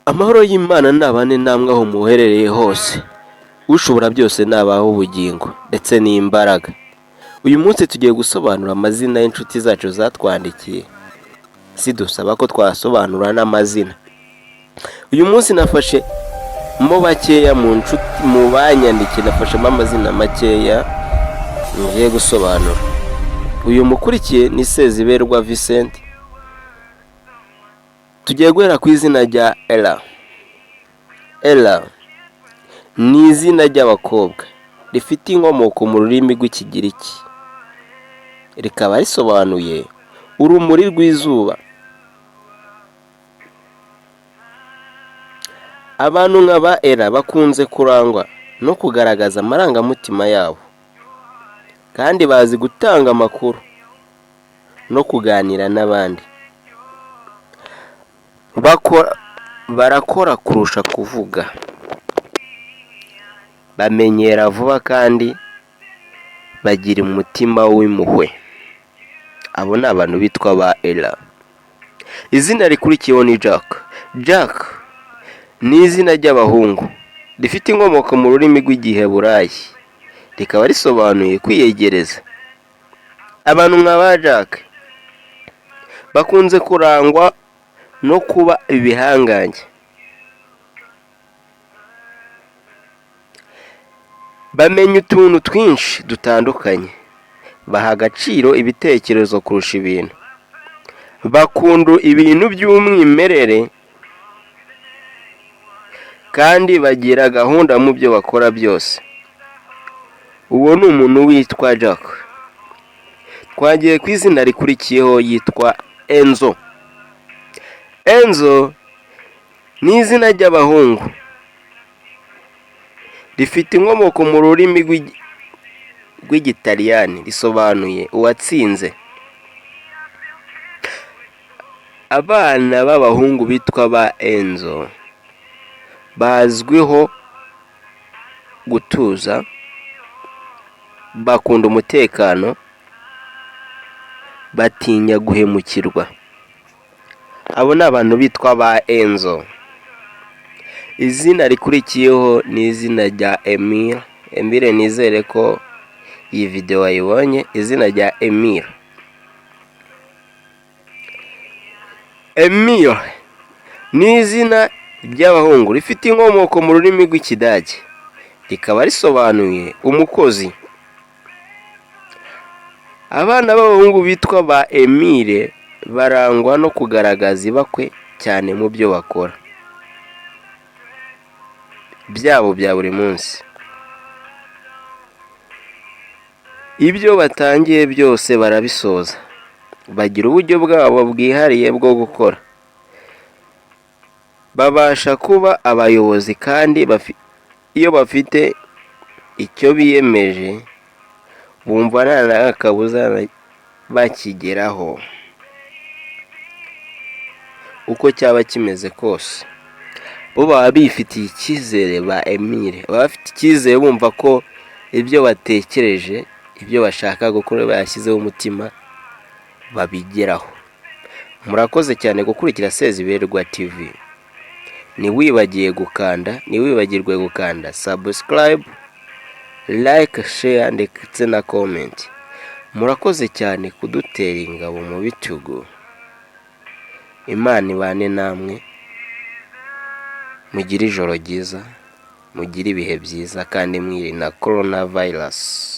Amahoro y'Imana nabane namwe aho muherereye hose. Ushobora byose nabahe ubugingo ndetse n'imbaraga. Uyu munsi tugiye gusobanura amazina y'inshuti zacu zatwandikiye, zidusaba ko twasobanura n'amazina. Uyu munsi nafashe mo bakeya mu nshuti mu banyandikiye, nafashemo amazina makeya ngiye gusobanura. Uyu mukurikiye ni Seziberwa Vincent. Tugiye guhera ku izina rya Ella. Ella ni izina ry'abakobwa rifite inkomoko mu rurimi rw'Ikigiriki, rikaba risobanuye urumuri rw'izuba. Abantu nka ba Ella bakunze kurangwa no kugaragaza amarangamutima yabo, kandi bazi gutanga amakuru no kuganira n'abandi. Bakora barakora kurusha kuvuga, bamenyera vuba kandi bagira umutima w'impuhwe. Abo ni abantu bitwa ba Ella. Izina rikurikiyeho ni Jack. Jack ni izina ry'abahungu rifite inkomoko mu rurimi rw'Igiheburayi, rikaba risobanuye kwiyegereza. Abantu nka ba Jack bakunze kurangwa no kuba ibihangange, bamenya utuntu twinshi dutandukanye, baha agaciro ibitekerezo kurusha ibintu, bakunda ibintu by'umwimerere kandi bagira gahunda mu byo bakora byose. Uwo ni umuntu witwa Jack. Twagiye ku izina rikurikiyeho yitwa Enzo. Enzo ni izina ry'abahungu rifite inkomoko mu rurimi rw'Igitaliyani, risobanuye uwatsinze. Abana b'abahungu bitwa ba Enzo bazwiho gutuza, bakunda umutekano, batinya guhemukirwa. Abo ni abantu bitwa ba Enzo. Izina rikurikiyeho ni izina rya Emile. Emile nizere ko iyi video wayibonye, izina rya Emile. Emile ni izina ry'abahungu rifite inkomoko mu rurimi rw'Ikidage, rikaba risobanuye umukozi. Abana b'abahungu bitwa ba Emile barangwa no kugaragaza ibakwe cyane mu byo bakora byabo bya buri munsi. Ibyo batangiye byose barabisoza, bagira uburyo bwabo bwihariye bwo gukora, babasha kuba abayobozi kandi iyo bafite icyo biyemeje bumva nta kabuza bakigeraho uko cyaba kimeze kose. Bo baba bifitiye icyizere ba Emile, baba bafite icyizere bumva ko ibyo batekereje, ibyo bashaka gukora bashyizeho umutima babigeraho. Murakoze cyane gukurikira Seziberwa TV. Ntiwibagiwe gukanda, ntiwibagirwe gukanda subscribe, like, share ndetse na comment. Murakoze cyane kudutera ingabo mu bitugu. Imana ibane namwe, mugire ijoro ryiza, mugire ibihe byiza kandi mwirinda corona virus.